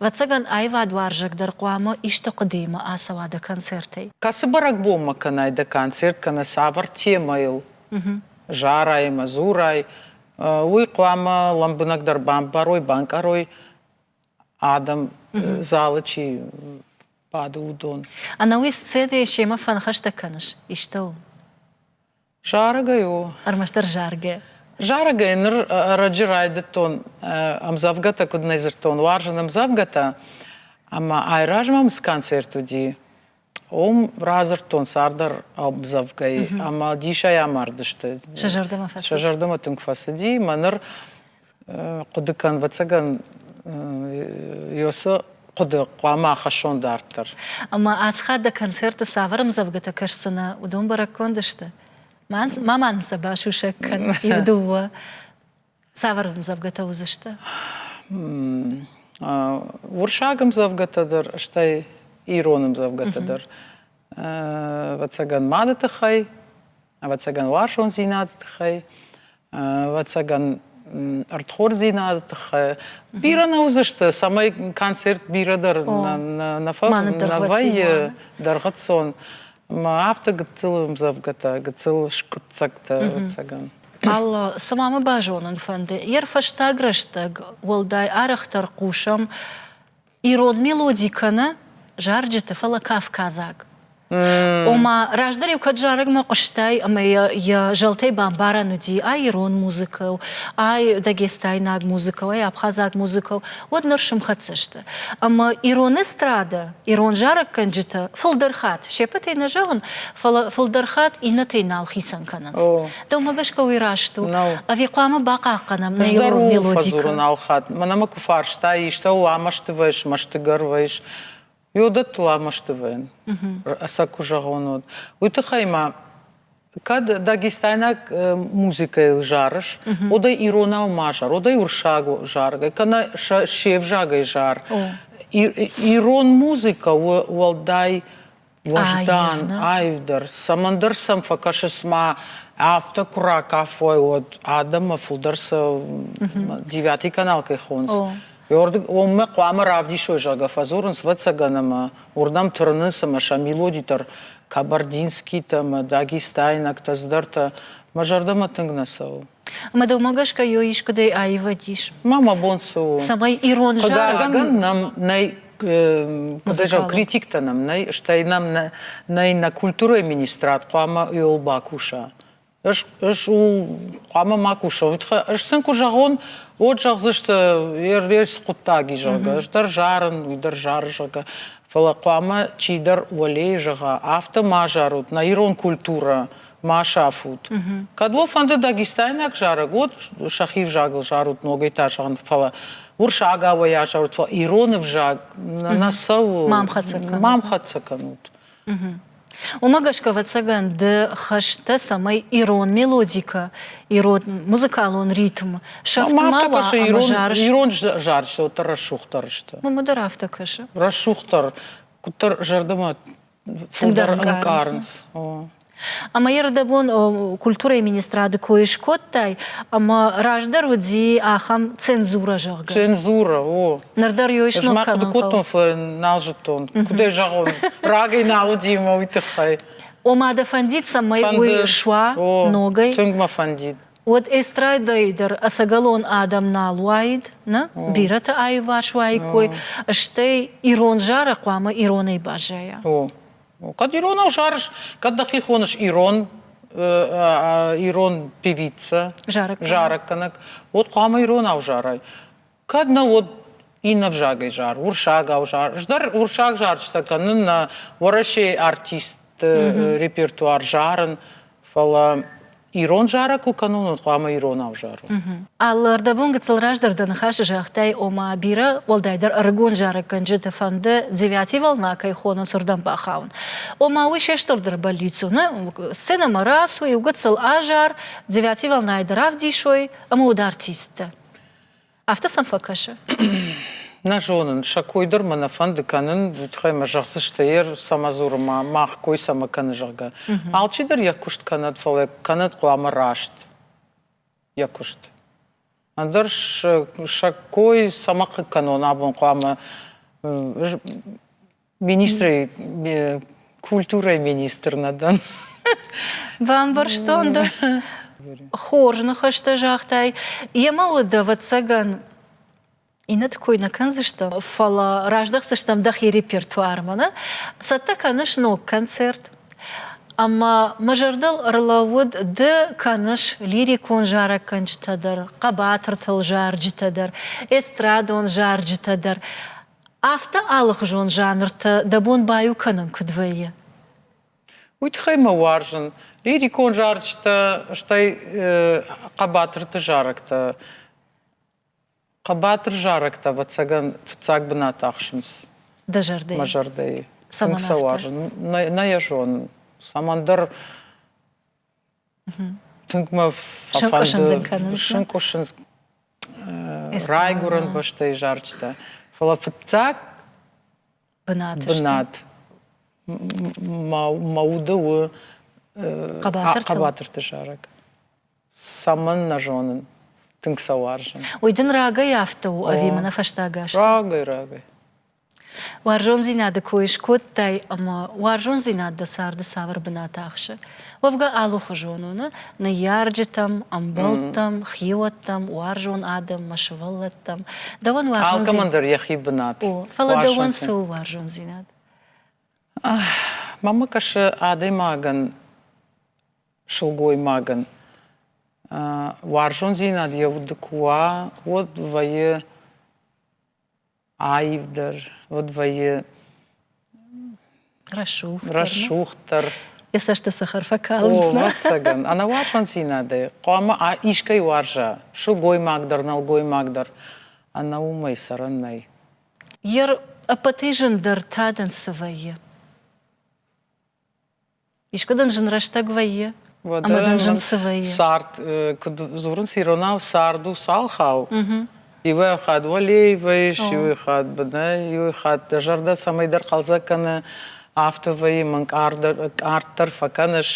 ӕвӕццӕгӕн, аивадуарзӕг дӕр хъуамӕ исты хъуыдыимӕ ацӕуа дӕ концертӕй. Кӕцы бӕрӕгбонмӕ кӕнай дӕ концерт кӕнӕ цавӕр темӕйыл зарай ӕмӕ дзурай, уый хъуамӕ лӕмбынӕгдӕр бамбарой, банкъарой адӕм залы чи бады, уыдон. Ӕнӕуый сценӕйы семӕ фӕныхӕстӕ кӕныс истӕуыл? Зарӕгӕй у. Ӕрмӕстдӕр заргӕ. Зарӕгӕй ныр ӕрӕджы райдыдтон ӕмдзӕвгӕтӕ, куыд нӕ дзырдтон, уарзын ӕмдзӕвгӕтӕ. Ӕмӕ айразмӕ цы концерт уыди, уым радзырдтон цардӕр ӕмдзӕвгӕйы ӕмӕ дисӕй амардысты. Сӕ зӕрдӕмӕ фӕцыди? Сӕ зӕрдӕмӕ тынг фӕцыди. Мӕ ныр хъуыды кӕн, ӕвӕццӕгӕн, Йосы хъуыды хъуамӕ ахӕссон дарддӕр. Ӕмӕ ацы хатт дӕ концерты цавӕр ӕмдзӕвгӕтӕ кӕсдзынӕ, уыдон бӕрӕггонд сты? Ма ма нын сӕ басусӕг кӕн, иу-дыууӕ. Цавӕр ӕмдзӕвгӕтӕ уыдзысты? Уырыссаг ӕмдзӕвгӕтӕ дӕр, стӕй ирон ӕмдзӕвгӕтӕ дӕр. Ӕвӕццӕгӕн, мады тыххӕй, ӕвӕццӕгӕн, уарзондзинады тыххӕй, ӕвӕццӕгӕн, ӕрдхордзинады тыххӕй. Бирӕ нӕ уыдзысты, цӕмӕй концерт бирӕ дӕр нӕ вӕййы дӕргъӕццон. Ӕмӕ афтӕ гыццыл ӕмдзӕвгӕтӕ, гыццыл скъуыддзӕгтӕ, ӕвӕццӕгӕн. Алло, цыма мӕ базонын фӕнды, йе рфӕстаг рӕстӕг уӕлдай арӕхдӕр хъусӕм ирон мелоди кӕнӕ зарджыты, фӕлӕ кавказаг. Ома, раздӕр-иу кӕд зарӕгмӕ хъуыстай ӕмӕ йӕ зӕлтӕй бамбарӕн уыди, ай ирон музыкӕ у, ай дагестайнаг музыкӕ у, ай абхазаг музыкӕ у, уӕд ныр сымхӕццӕ сты. Ӕмӕ ирон эстрадӕ, ирон зарӕггӕнджытӕ фылдӕр хатт, се ппӕтӕй нӕ зӕгъын, фӕлӕ фылдӕр хатт иннӕтӕй нал хицӕн кӕнынц. Дӕумӕ гӕсгӕ уый раст у? Ӕви хъуамӕ бахъахъхъӕнӕм нӕ ирон мелодикӕ? фӕдзурын алхатт. Мӕнӕ мӕ куы фарстай, истӕуыл амӕсты вӕйыс, мӕстыгӕр вӕйыс, Йодӕттыл амӕсты вӕййын, ӕцӕг куы зӕгъон, уӕд. Уый тыххӕй ма кӕд дагестайнаг музыкӕйыл зарыс, уӕд ӕй иронау ма зар, уӕд ӕй уырыссаг заргӕ, кӕнӕ се взагӕй зар. Ирон музыкӕ у уӕлдай уӕздан, аивдӕр. Цӕмӕндӕр сӕм фӕкӕсы, цыма афтӕ куы ракафой, уӕд адӕммӕ фылдӕр сӕ девятый канал кӕй хонынц. Уымӕ хъуамӕ равдисой, зӕгъгӕ, фӕдзурынц, ӕвӕццӕгӕн, ӕмӕ уырдӕм тырнынц ӕмӕ сӕ мелоди дӕр кабардинскийтӕ ӕмӕ дагестайнӕгтӕ, цыдӕртӕ. Мӕ зӕрдӕмӕ тынг нӕ цӕуы. Ӕмӕ дӕумӕ гӕсгӕ ё искуыдӕй аивад ис? Ма мӕ бон цы у? Цӕмӕй ирон Хъыгагӕн нӕм нӕй куыд зӕгъ, критиктӕ нӕм нӕй, стӕй нӕм нӕй нӕ культурӕйы министрад хъуамӕ иуыл бакуса. Ӕз ӕз хъуамӕ ма кусон. Ӕз сын куы зӕгъон, уӕд зӕгъдзысты, цы хъуыддаг и, зӕгъгӕ. Ӕз дӕр зарын, уый дӕр зары, зӕгъгӕ. Фӕлӕ хъуамӕ чидӕр уӕлейы зӕгъа, афтӕ ма зарут, нӕ ирон культурӕ ма сафут. Кӕд уӕ фӕнды дагестайнаг зарӕг, уӕд сӕхи взагыл зарут, ногӕй та зӕгъын, фӕлӕ уырсагау ӕй азарут, фӕлӕ ирон ӕвзаг нӕ цӕуы. Ма мхӕццӕ кӕнут. Уымӕ гӕсгӕ, ӕвӕццӕгӕн, ды хӕстӕ, цӕмӕй ирон мелодикӕ, ирон музыкалон ритм сӕфт ма уа ӕмӕ зарыс. Ирон зарджытӕ уӕддӕр рӕсугъддӕр сты. Уымӕ дӕр афтӕ кӕсы. Рӕсугъддӕр, куыддӕр зӕрдӕмӕ фылдӕр ӕнкъарынц. Ӕмӕ йе рдӕбон культурӕйы министрады кой скодтай, ӕмӕ раздӕр уыди ахӕм цензурӕ, зӕгъгӕ. Цензурӕ, о. Ныр дӕр ё ис ног кӕнын хъуыды кодтон, фӕлӕ нал зыдтон. Куыдӕй зӕгъон, рагӕй нал уыди ӕмӕ уый тыххӕй. Ома дӕ фӕндид, цӕмӕй уый суа ногӕй? Тынг мӕ фӕндид. Уӕд эстрадӕйы дӕр ӕцӕгӕлон адӕм нал уаид, нӕ? Бирӕтӕ аиварс уаиккой, стӕй ирон зарӕг хъуамӕ иронӕй баззайа. О, Кӕд иронау зарыс, кӕд дӕхи хоныс ирон, ирон певица, зарӕггӕнӕг, уӕд хъуамӕ иронау зарай. Кӕд нӕ, уӕд иннӕ взагӕй зар, уырсагау зар. Ӕз дӕр уырсаг зарджытӕ кӕнын, нӕ Уӕрӕсейы артистты репертуар зарын, фӕлӕ ирон зарӕг куы кӕнон, уӕд хъуамӕ иронау зарон. Алы ӕрдӕбон гыццыл раздӕр дӕ ныхасы загътай, ома бирӕ, уӕлдайдӕр ӕрыгон зарӕггӕнджыты фӕнды девятый волна кӕй хонынц, уырдӕм бахауын. Ома уый се стырдӕр бӕллиц у, нӕ? Сценӕмӕ рацу, иу гыццыл азар, девятый волнайы дӕр равдисой, ӕмӕ уыд артисттӕ. Афтӕ сӕм фӕкӕсы? Нӕ зонын, сӕ кой дӕр мӕ нӕ фӕнды кӕнын, уый тыххӕй мӕ зӕгъдзысты, ер цӕмӕ дзуры ма, мах кой цӕмӕ кӕны, зӕгъгӕ. Алчидӕр йӕ куыст кӕнӕд, фӕлӕ кӕнӕд хъуамӕ раст йӕ куыст. Ӕндӕр сӕ кой цӕмӕ хъыг кӕнон абон хъуамӕ Министрӕй, культурӕйы министр нӕ дӕн. Бамбӕрстон дӕ. Хорз ныхӕстӕ загътай. Йемӕ уыд, ӕвӕццӕгӕн, иннӕты кой нӕ кӕндзыстӕм, фӕлӕ раздӕхдзыстӕм дӕхи репертуармӕ. Нӕ? Цӕттӕ кӕныс ног концерт. Ӕмӕ мӕ зӕрдыл ӕрлӕууыд, ды кӕныс лирикон зарӕггӕнджытӕ дӕр, хъӕбатыртыл зарджытӕ дӕр, эстрадон зарджытӕ дӕр. Афтӕ алыхуызон жанртӕ дӕ бон баиу кӕнын куыд вӕййы? Уый тыххӕй мӕ уарзын лирикон зарджытӕ, стӕй хъӕбатырты зарӕгтӕ. Хъӕбатыр зарӕгтӕ, ӕвӕццӕгӕн, фыццаг бынат ахсынц дӕ зӕрдӕйы. Мӕ зӕрдӕйы. Тынг сӕ уарзын. Нӕ йӕ зонын. Цӕмӕндӕр тынг мӕ фӕфӕнды сынкъуысынц райгуырӕн бӕстӕйы зарджытӕ. Фӕлӕ фыццаг бынат мӕ уды у хъӕбатырты зарӕг. Цӕмӕн нӕ зонын, тынг сӕ уарзын. Уый дын рагӕй афтӕ у ӕви мӕнӕ фӕстаг азты? Рагӕй, рагӕй. Уарзондзинады кой скодтай ӕмӕ уарзондзинад дӕ царды цавӕр бынат ахсы? Уӕвгӕ алыхуызон у, нӕ? Ныййарджытӕм, ӕмбӕлттӕм, хиуӕттӕм, уарзон адӕммӕ, сывӕллӕттӕм. Дӕуӕн уарзондзинад... Алкӕмӕн дӕр йӕхи бынат. О, фӕлӕ дӕуӕн цы у уарзондзинад? Мӕнмӕ кӕсы адӕймагӕн, сылгоймагӕн уарзондзинад йӕ уды куы уа, уӕд вӕййы аивдӕр, уӕд вӕййы рӕсугъддӕр. Йӕ цӕсты цӕхӕр фӕкалынц, нӕ? Ӕвӕццӕгӕн, ӕнӕуарзондзинадӕй хъуамӕ искӕй уарза, сылгоймаг дӕр, нӕлгоймаг дӕр. Ӕнӕ уымӕй цӕрӕн нӕй. Йе ӕппӕтӕй зындӕр та дын цы вӕййы? Искуы дын зын рӕстӕг вӕййы? Ӕмӕ дын зын цы вӕййы? Цард, куыд дзурынц иронау, цард у цалхау. Иуӕй хатт уӕлейы вӕййыс, иуӕй хатт бынӕй, иуӕй хатт дӕ зӕрдӕ цӕмӕйдӕр хъӕлдзӕг кӕны, афтӕ вӕййы, мӕнг фӕкӕныс.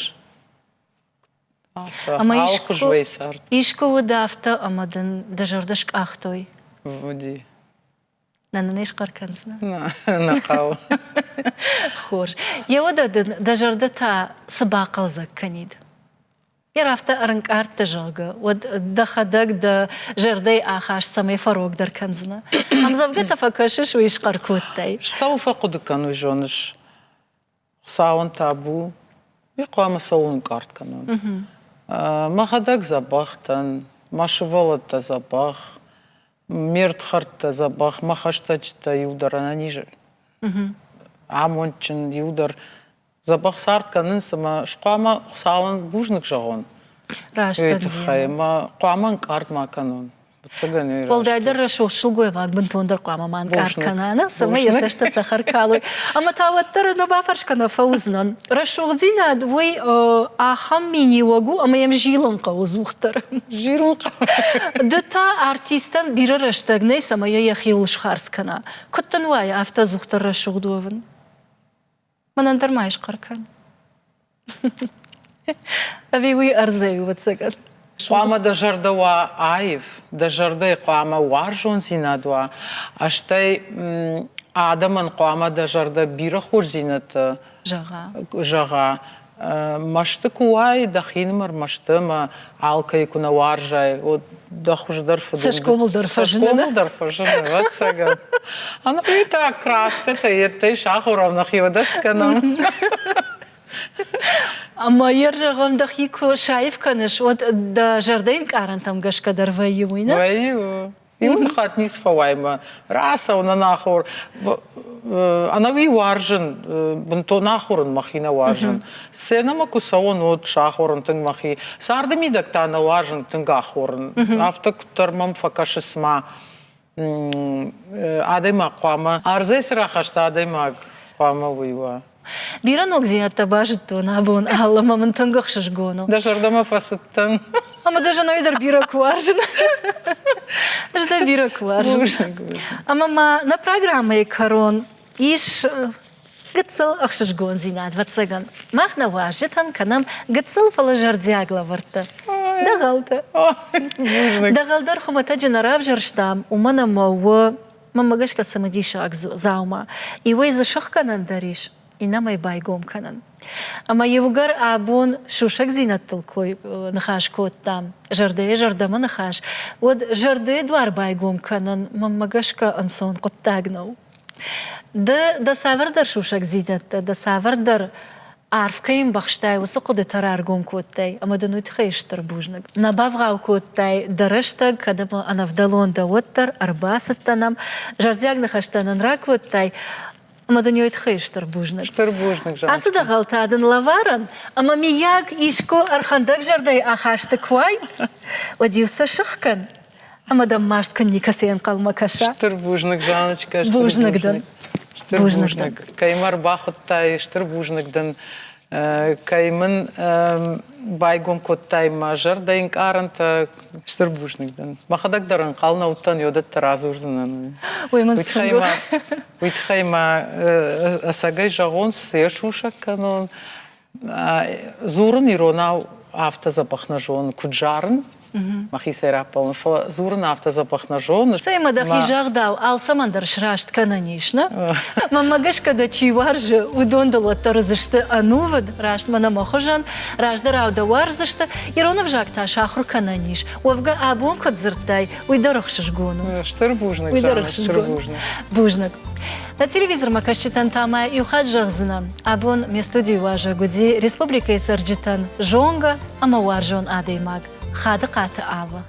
Афтӕ, алыхуыз вӕййы цард. Искуы уыд афтӕ, ӕмӕ дын дӕ зӕрдӕ скъахтой? Уыди. Нӕ нын ӕй схъӕр кӕндзынӕ? Нӕ хъӕуы. Хорз. Йеуӕдӕ дын дӕ зӕрдӕ та цы бахъӕлдзӕг кӕнид? Йер афтӕ ӕрынкъард дӕ, зӕгъгӕ, уӕд дӕхӕдӕг дӕ зӕрдӕйы ахаст цӕмӕй фӕрогдӕр кӕндзынӕ? Ӕмдзӕвгӕтӕ фӕкӕсыс, уый схъӕр кодтай. Цӕуыл фӕхъуыды кӕн, уый зоныс? Хуыцауӕн табу, уый хъуамӕ цӕуыл ӕнкъард кӕнон? Мӕхӕдӕг дзӕбӕх дӕн, мӕ сывӕллӕттӕ дзӕбӕх, ме рдхӕрдтӕ дзӕбӕх, мӕ хӕстӕджытӕ иу дӕр ӕнӕниз, амондджын, иу дӕр дзӕбӕх цард кӕнынц ӕмӕ хъуамӕ Хуыцауӕн бузныг зӕгъон. Раст Уый тыххӕй ӕмӕ хъуамӕ ӕнкъард ма кӕнон. Уӕлдайдӕр рӕсугъд сылгоймаг бынтондӕр хъуамӕ ма нкъард кӕна, нӕ? Цӕмӕй йӕ цӕстӕ цӕхӕр калой. Ӕмӕ та уӕддӕр нӕ бафӕрсгӕ нӕ фӕуыдзынӕн. Рӕсугъддзинад уый ахӕм миниуӕг у, ӕмӕ йӕм зилын хъӕуы ӕдзухдӕр. Зилын хъӕуы. Ды та артистӕн бирӕ рӕстӕг нӕй, цӕмӕй йӕ йӕхиуыл схардз кӕна. Куыд дын уайы афтӕ ӕдзухдӕр рӕсугъд уӕвын? Мӕнӕн дӕр ма схъӕр кӕн. Ӕви уый ӕрдзӕй у, ӕвӕццӕгӕн? Хъуамӕ дӕ зӕрдӕ уа аив, дӕ зӕрдӕйы хъуамӕ уарзондзинад уа, стӕй адӕмӕн хъуамӕ дӕ зӕрдӕ бирӕ хорздзинӕдтӕ зӕгъа. зӕгъа. Мӕсты куы уай, дӕхинымӕр мӕсты ӕмӕ алкӕй куы нӕ уарзай, уӕд дӕ хуыздӕр фыд Цӕсгомыл дӕр фӕзыны. Цӕсгомыл дӕр фӕзыны, ӕвӕццӕгӕн. Ӕнӕуи та краскӕтӕ йедтӕй сахуырӕм нӕхи уӕдӕ скӕнӕм. Ӕмӕ йе зӕгъӕм, дӕхи куы саив кӕныс, уӕд дӕ зӕрдӕйы ӕнкъарӕнтӕм гӕсгӕ дӕр вӕййы уый, нӕ? Вӕййы. Иу хатт ницы фӕуай мӕ рацӕуын ӕнахуыр. Ӕнӕуи уарзын, бынтон ахуырын мӕхи нӕ уарзын. Сценӕмӕ куы цӕуон, уӕд сахуырын тынг мӕхи. Царды мидӕг та нӕ уарзын тынг ахорын. Афтӕ куыддӕр мӕм фӕкӕсы, цыма адӕймаг хъуамӕ ӕрдзӕй цы рахаста адӕймаг, хъуамӕ уый уа. Бирӕ ногдзинӕдтӕ базыдтон абон, Алла, ӕмӕ мын тынг ӕхсызгон у. Дӕ зӕрдӕмӕ фӕцыдтӕн. Ӕмӕ дӕ зӕнӕй дӕр бирӕ куы уарзын. Ӕз дӕ бирӕ куы уарзын. Ӕмӕ ма нӕ программӕйы кӕрон ис гыццыл ӕхсызгондзинад, ӕвӕццӕгӕн. Мах нӕ уазджытӕн кӕнӕм гыццыл, фӕлӕ зӕрдиаг лӕвӕрттӕ. Дӕгъӕлтӕ. Дӕгъӕл дӕр хуымӕтӕджы нӕ равзӕрстам, уымӕн ӕмӕ у, мӕнмӕ гӕсгӕ, цымыдисаг дзаума. Иуӕй дзы сыхгӕнӕн дӕр ис, иннӕмӕй байгом кӕнын. Ӕмӕ иугӕр абон сусӕгдзинӕдтыл кой ныхас кодтам, зӕрдӕйӕ зӕрдӕмӕ ныхас, уӕд зӕрдӕйы дуар байгом кӕнын, мӕнмӕ гӕсгӕ, ӕнцон хъуыддаг нӕу. Ды дӕ цавӕрдӕр сусӕгдзинӕдтӕ, дӕ цавӕрдӕр арф кӕй ӕмбӕхстай, уыцы хъуыдытӕ раргом кодтай, ӕмӕ дын уый тыххӕй стыр бузныг. Нӕ бавгъау кодтай дӕ рӕстӕг, кӕд ӕмӕ ӕнӕвдӕлон дӕ, уӕддӕр ӕрбацыдтӕ нӕм, зӕрдиаг ныхӕстӕ нын ракодтай, Ӕмӕ дын уый тыххӕй стыр бузныг. Стыр бузныг, Ацы дӕгъӕлтӕ дын лӕварӕн, ӕмӕ миййаг искуы ӕрхӕндӕг зӕрдӕйы ахасты куы уай, уӕд-иу сӕ сыхгӕн, ӕмӕ дӕм маст куы никӕцӕй ӕнхъӕлмӕ кӕса. Стыр бузныг, Жанночкӕ. Бузныг дын. Стыр бузныг. Кӕй мӕ ӕрбахуыдтай, стыр бузныг дын. Кӕй мын байгом кодтай мӕ зӕрдӕйы ӕнкъарӕнтӕ, стыр бузныг дын. Мӕхӕдӕг дӕр ӕнхъӕл нӕ уыдтӕн, уӕдӕттӕ радзурдзынӕн. Уый мын Уый тыххӕй ма ӕцӕгӕй зӕгъон, цы йӕ сусӕг кӕнон. Дзурын иронау афтӕ дзӕбӕх нӕ зонын, куыд зарын, мӕхицӕй раппӕлын, фӕлӕ дзурын афтӕ дзӕбӕх нӕ зонын. Цӕй ӕмӕ дӕхи загъдау, алцӕмӕн дӕр сраст кӕнӕн ис, нӕ? Мӕнмӕ гӕсгӕ дӕ чи уарзы, уыдон дыл уӕддӕр уыдзысты ӕнувыд, раст мӕнӕ мӕ хуызӕн, раздӕрау дӕ уарздзысты, ирон ӕвзаг та сахуыр кӕнӕн ис. Уӕвгӕ абон куыд дзырдтай, уый дӕр ӕхсызгон у. Стыр бузныг, Уый дӕр ӕхсызгон. бузныг. Бузныг. Нӕ телевизормӕ кӕсджытӕн та ма иу хатт зӕгъдзынӕн, абон ме студийы уазӕг уыди республикӕйы цӕрджытӕн зонгӕ ӕмӕ уарзон адӕймаг Хадыхъаты Алла.